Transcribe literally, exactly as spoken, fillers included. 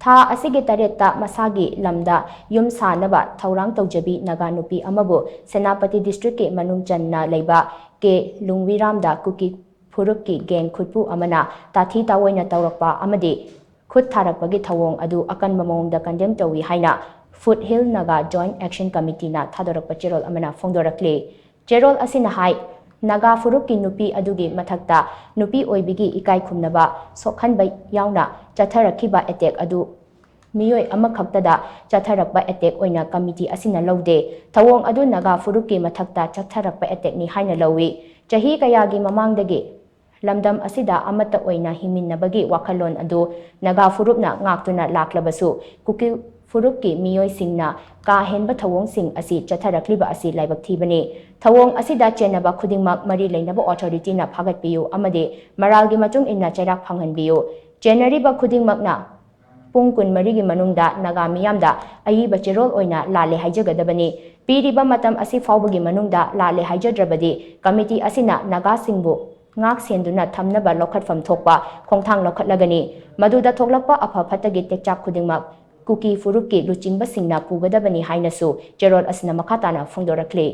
ꯊꯥ ꯑꯁꯤꯒꯤ ꯇꯔꯦꯠꯇ ꯃꯁꯥꯒꯤ ꯂꯝꯗ ꯌꯨꯝ ꯁꯥꯅꯕ ꯊꯧꯔꯥꯡ ꯇꯧꯖꯕꯤ ꯅꯥꯒꯥ ꯅꯨꯄꯤ ꯑꯃꯕꯨ ꯁꯦꯅꯥꯄꯇꯤ ꯗꯤꯁꯇ꯭ꯔꯤꯛꯀꯤ ꯃꯅꯨꯡ ꯆꯟꯅ ꯂꯩꯕ ꯀꯦ ꯂꯨꯡꯋꯤꯔꯥꯝꯗ ꯀꯨꯀꯤ ꯐꯨꯔꯨꯞꯀꯤ ꯒꯦꯡ ꯈꯨꯠꯄꯨ ꯑꯃꯅ ꯇꯥꯊꯤ ꯇꯥꯑꯣꯏꯅ ꯇꯧꯔꯛꯄ ꯑꯃꯗꯤ ꯈꯨꯠ ꯊꯥꯔꯛꯄꯒꯤ ꯊꯧꯑꯣꯡ ꯑꯗꯨ ꯑꯀꯟꯕ ꯃꯑꯣꯡꯗ ꯀꯟꯗꯦꯝ ꯇꯧꯏ ꯍꯥꯏꯅ foothill Naga joint action ꯀꯃꯤꯇꯤꯅ ꯊꯥꯗꯣꯔꯛꯄ ꯆꯦꯔꯣꯜ ꯑꯃꯅ ꯐꯣꯡꯗꯣꯔꯛꯂꯤ꯫ ꯆꯦꯔꯣꯜ ꯑꯁꯤꯅ ꯍꯥꯏ, ꯅꯥꯒꯥ ꯐꯨꯔꯨꯞꯀꯤ ꯅꯨꯄꯤ ꯑꯗꯨꯒꯤ ꯃꯊꯛꯇ ꯅꯨꯄꯤ ꯑꯣꯏꯕꯤꯒꯤ ꯏꯀꯥꯏ ꯈꯨꯝꯅꯕ ꯁꯣꯛꯍꯟꯕ ꯌꯥꯎꯅ ꯆꯠꯊꯔꯛꯈꯤꯕ ꯑꯦꯇꯦꯛ ꯑꯗꯨ ꯃꯤꯑꯣꯏ ꯑꯃꯈꯛꯇꯗ ꯆꯠꯊꯔꯛꯄ ꯑꯦꯇꯦꯛ ꯑꯣꯏꯅ ꯀꯃꯤꯇꯤ ꯑꯁꯤꯅ ꯂꯧꯗꯦ꯫ ꯊꯧꯑꯣꯡ ꯑꯗꯨ ꯅꯥꯒꯥ ꯐꯨꯔꯨꯞꯀꯤ ꯃꯊꯛꯇ ꯆꯠꯊꯔꯛꯄ ꯑꯦꯇꯦꯛꯅꯤ ꯍꯥꯏꯅ ꯂꯧꯏ꯫ ꯆꯍꯤ ꯀꯌꯥꯒꯤ ꯃꯃꯥꯡꯗꯒꯤ ꯂꯝꯗꯝ ꯑꯁꯤꯗ ꯑꯃꯠꯇ ꯑꯣꯏꯅ ꯍꯤꯡꯃꯤꯟꯅꯕꯒꯤ ꯋꯥꯈꯜꯂꯣꯟ ꯑꯗꯨ ꯅꯥꯒꯥ ꯐꯨꯔꯨꯞꯅ ꯉꯥꯛꯇꯨꯅ ꯂꯥꯛꯂꯕꯁꯨ, ꯀꯨꯀꯤ ꯐꯨꯔꯨꯞꯀꯤ ꯃꯤꯑꯣꯏꯁꯤꯡꯅ ꯀꯥ ꯍꯦꯟꯕ ꯊꯧꯑꯣꯡꯁꯤꯡ ꯑꯁꯤ ꯆꯠꯊꯔꯛꯂꯤꯕ ꯑꯁꯤ ꯂꯥꯏꯕꯛ ꯊꯤꯕꯅꯤ꯫ ꯊꯧꯑꯣꯡ ꯑꯁꯤꯗ ꯆꯦꯟꯅꯕ ꯈꯨꯗꯤꯡꯃꯛ ꯃꯔꯤ ꯂꯩꯅꯕ ꯑꯣꯊꯣꯔꯤꯇꯤꯅ ꯐꯥꯒꯠꯄꯤꯌꯨ ꯑꯃꯗꯤ ꯃꯔꯥꯜꯒꯤ ꯃꯇꯨꯡ ꯏꯟꯅ ꯆꯩꯔꯥꯛ ꯐꯪꯍꯟꯕꯤꯌꯨ꯫ ꯆꯦꯟꯅꯔꯤꯕ ꯈꯨꯗꯤꯡꯃꯛꯅ ꯄꯨꯡ ꯀꯨꯟꯃꯔꯤꯒꯤ ꯃꯅꯨꯡꯗ ꯅꯥꯒꯥ ꯃꯤꯌꯥꯝꯗ ꯑꯏꯕ ꯆꯦꯔꯣꯜ ꯑꯣꯏꯅ ꯂꯥꯜꯂꯦ ꯍꯥꯏꯖꯒꯗꯕꯅꯤ꯫ ꯄꯤꯔꯤꯕ ꯃꯇꯝ ꯑꯁꯤ ꯐꯥꯎꯕꯒꯤ ꯃꯅꯨꯡꯗ ꯂꯥꯜꯂꯦ ꯍꯥꯏꯖꯗ꯭ꯔꯕꯗꯤ ꯀꯃꯤꯇꯤ ꯑꯁꯤꯅ ꯅꯥꯒꯥꯁꯤꯡꯕꯨ ꯉꯥꯛ ꯁꯦꯟꯗꯨꯅ ꯊꯝꯅꯕ ꯂꯧꯈꯠꯐꯝ ꯊꯣꯛꯄ ꯈꯣꯡꯊꯥꯡ ꯂꯧꯈꯠꯂꯒꯅꯤ꯫ ꯃꯗꯨꯗ ꯊꯣꯛꯂꯛꯄ ꯑꯐ ꯐꯠꯇꯒꯤ ꯇꯦꯛꯆꯥꯛ ꯈꯨꯗꯤꯡꯃꯛ ꯀꯨꯀꯤ ꯐꯨꯔꯨꯞꯀꯤ ꯂꯨꯆꯤꯡꯕꯁꯤꯡꯅ ꯄꯨꯒꯗꯕꯅꯤ ꯍꯥꯏꯅꯁꯨ ꯆꯦꯔꯣꯜ ꯑꯁꯤꯅ ꯃꯈꯥ ꯇꯥꯅ ꯐꯣꯡꯗꯣꯔꯛꯂꯤ꯫